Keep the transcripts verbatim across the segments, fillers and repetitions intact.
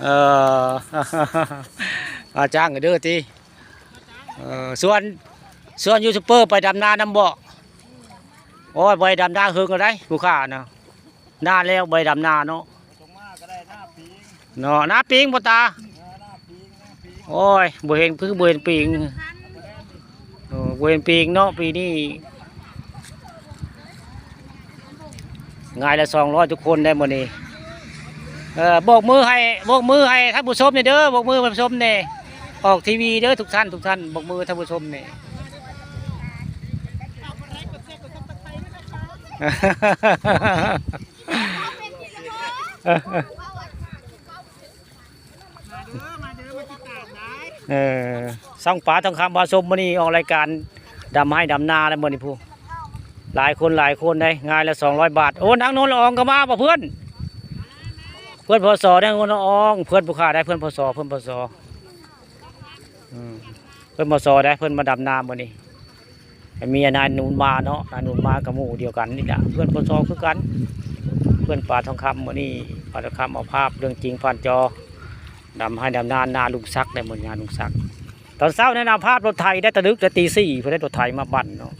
เออ อาจ้างก็เด้อติ เออ ส่วน ส่วนยูทูบเบอร์ไปดำนานำบ่ โอ้ย บ่ได้ดำนาเฮิงแล้วได๋ ผู้ข้านะ นานแล้วบ่ได้ดำนาเนาะ เนาะ นาปิงบ่ตา โอ้ย บ่เห็น คือบ่เห็นปิง เออ บ่เห็นปิงเนาะ ปีนี้ งายละสองร้อยทุกคนได้มื้อนี้ เออ โบกมือให้ โบกมือให้ท่านผู้ชมหน่อยเด้อ โบกมือท่านผู้ชมแหน่ ออกทีวีเด้อทุกท่าน ทุกท่าน โบกมือท่านผู้ชมแหน่ มาเด้อ มาเด้อ มาติดตามได้ เออ ช่องป๋าทองคำบ่าวชมมื้อนี้ออกรายการดำไฮ่ดำนาแล้วมื้อนี้พู้น หลายคนหลายคนเด้ งายละสองร้อยบาท โอ้ นางนวลละอองก็มาบ่เพื่อน เพื่อน พส นางนวลละออง เพื่อนผู้ข้าได้ เพื่อน พส เพื่อน พส อืม เพื่อน พส ได้ เพื่อนมาดำนามื้อนี้ มีนายหนุนมาเนาะ นายหนุนมากับหมู่เดียวกันนี่แหละ เพื่อน พส คือกัน เพื่อนป๋าทองคำมื้อนี้ ป๋าทองคำเอาภาพเรื่องจริงผ่านจอ ดำไฮ่ดำนา นาลุงศักดิ์ได้มื้อนี้ นาลุงศักดิ์ ตอนเช้านี่นะ ภาพรถไถได้ ตะดึกแต่ตีสี่พุ้นได้รถไถมาบั่นเนาะ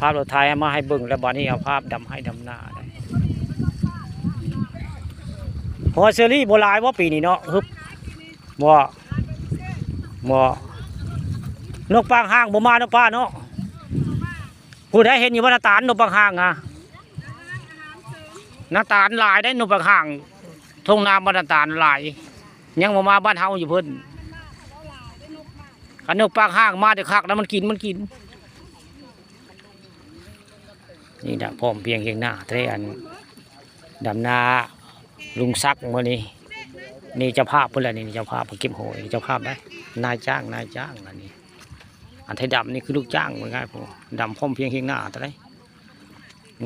ภาพรถไถมาให้เบิ่งแล้ว บัดนี้เอาภาพดำไฮ่ดำนาได้ หอยเชอรี่บ่หลายบ่ปีนี้เนาะ ฮึบ บ่ บ่ นกปางห่างบ่มาเนาะป้าเนาะ ผู้ใดเห็นอยู่บ่ หน้าตาลนกปางห่างอะ หน้าตาลหลายได้ นกปางห่าง ท่งนาบ้านหน้าตาลหลาย ยังบ่มาบ้านเฮาอยู่เพิ่น คันนกปางห่างมาแต่คักนะ มันกิน มันกิน นี่นะ พร้อมเพรียงเคียงหน้าแท้ อันดำนาลุงศักดิ์มื้อนี้ นี่เจ้าภาพเพิ่นแหละ นี่เจ้าภาพเพิ่นเก็บหอย เจ้าภาพได้ นายจ้าง นายจ้างอันนี้ อันไทยดำนี่คือลูกจ้างว่าง่ายพอ ดำพร้อมเพรียงเคียงหน้าแท้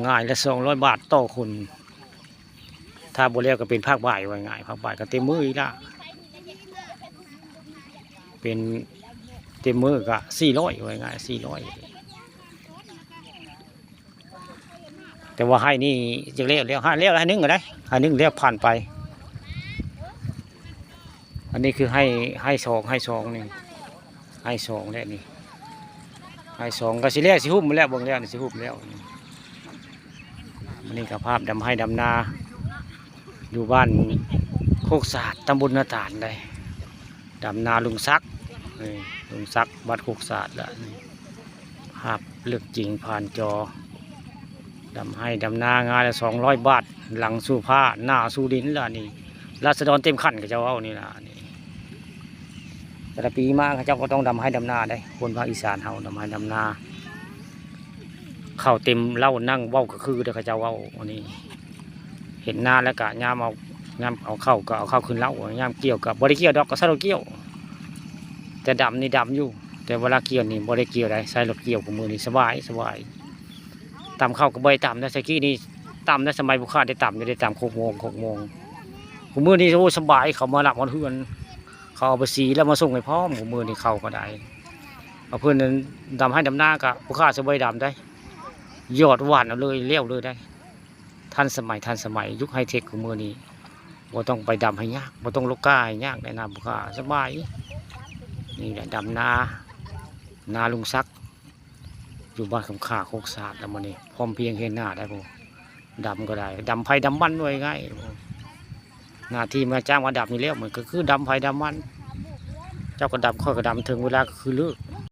งายละสองร้อยบาทต่อคน ถ้าบ่แล้วก็เป็นภาคบ่ายว่าง่าย ภาคบ่ายก็เต็มมื้ออีกละ เป็นเต็มมื้อก็สี่ร้อยว่าง่าย สี่ร้อย แต่ว่าไฮ่นี่จะแล้ว แล้ว ไฮ่แล้ว ไฮ่หนึ่งก็ได้ ไฮ่หนึ่งแล้วผ่านไป อันนี้คือไฮ่ ไฮ่สอง ไฮ่สองนี่ ไฮ่สองแล้วนี่ ไฮ่สองก็สิแล้ว สิฮุบแล้ว เบิ่งแล้วนี่ สิฮุบแล้ว อันนี้ก็ภาพดำไฮ่ดำนา อยู่บ้านโคกสะอาด ตำบลนาตาลได้ ดำนาลุงศักดิ์ นี่ ลุงศักดิ์ บ้านโคกสะอาดละนี่ ภาพเรื่องจริงผ่านจอ ดำไฮ่ดำนา งายละสองร้อยบาท หลังสู่ฟ้า หน้าสู่ดินละนี่ ราษฎรเต็มคันเขาเจ้าเว้านี่ล่ะนี่ แต่ละปีมาเขาเจ้าก็ต้องดำไฮ่ดำนาได้ คนภาคอีสานเฮาดำไฮ่ดำนา เข้าเต็มเล้า นั่งเว้าก็คือเด้อ เขาเจ้าเว้าอันนี้ เห็นนาแล้วก็ยามเอา ยามเอาเข้าก็เอาเข้าขึ้นเล้า ยามเกี่ยวก็บ่ได้เกี่ยวดอก ก็ใส่รถเกี่ยว แต่ดำนี่ดำอยู่ แต่เวลาเกี่ยวนี่บ่ได้เกี่ยวได้ ใส่รถเกี่ยว คู่มื้อนี้สบาย สบาย ตำเข้าก็บ่ได้ตำนะ แต่กี้นี่ตำนะ สมัยผู้ข้าได้ตำอยู่ ได้ตำหกโมง หกโมง คู่มื้อนี้ โอ้ สบาย เขามารับฮอดเฮือน เขาเอาไปสีแล้วมาส่งให้พร้อม คู่มื้อนี้เข้าก็ได้ เอาเพิ่นนั้นดำไฮ่ดำนาก็ผู้ข้าสิบ่ได้ดำได้ หยอดหว่านเอาเลย แล้วเลยได้ ทันสมัย ทันสมัย ยุคไฮเทคคู่มื้อนี้ บ่ต้องไปดำให้ยาก บ่ต้องลกก้าให้ยากได้นะผู้ข้า สบาย นี่แหละดำนา นาลุงศักดิ์ อยู่บ้านคำข่าโคกสะอาดแล้วมื้อนี้ พร้อมเพรียงเคียงหน้าได้พุ้น ดำก็ได้ ดำไผดำมันว่าง่าย หน้าที่มาจ้างมาดำนี่แล้ว มันก็คือดำไผดำมัน เจ้าก็ดำ ข้อยก็ดำ ถึงเวลาก็คือเลิก